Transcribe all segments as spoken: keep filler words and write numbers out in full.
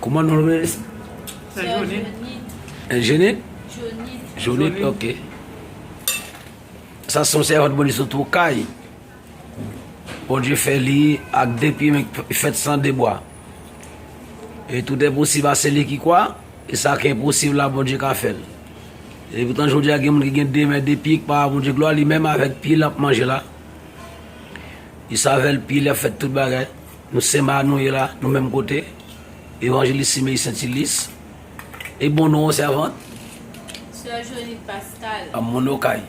Kouman non l rele? Sè Jonit. Jenit? Jonit. Jonit, ok. Sa se yon sèvant Bondye sot okay. Bondye fè li ak de pye men fèt san de bwa. Et tout est possible à celui qui croit, et sa ki enposib la Bondye ka fè l. E poutan jodi a gen moun ki gen de men, de pye ki pa ba Bondye glwa, li menm avèk pye l ap manje la. Li se avèk pye l ap fè tout bagay. Nou se ma nou ye la, nou menm kote. Evanjelis Simeyi Sentilis. E bon non sèvant? Sè Jonit Pascal. A moun okay.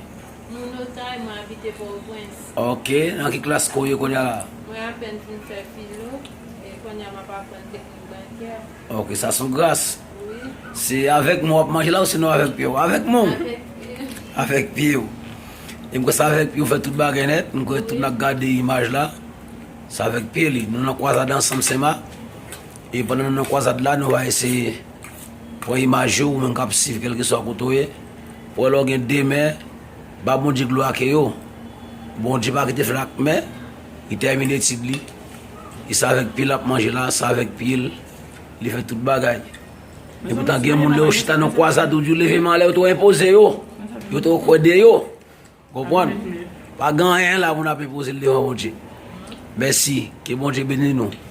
Moun okay, mwen abite Pòtoprens. Ok, nan ki klas ke w ye kounye a la? Mwen apèn fin fè filo, e kounye a m ap aprann teknik bankè. Ok, sa se yon gras. Wi. Se avèk men w ap manje la ou sinon avèk pye w? Avèk men w. Avèk pye. Avèk pye w. E m kwè se avèk pye w fè tout bagay nèt. M kwè tout n ap gade imaj la. Se avèk pye li. Nou nan kwazad ansanm Senmak. E pandan nou nan kwazad la, nou va eseye pran imaj yo, ou menm k ap swiv kèlkeswa kote w ye. Pou wè lè w gen de men, ba Bondye glwa ke yo. Bondye pa kite fè l ak men, li tèmine etid li. E se avèk pye l ap manje la, se avèk pye l, li fè tout bagay. E poutan gen moun lè yo chita nan kwazad ou di w leve men anlè yo tou enpoze yo. Yo tou kwè de yo. Konprann? Pa gen anyen la pou n ap enpoze l devan Bondye. Mèsi. Ke Bondye beni nou.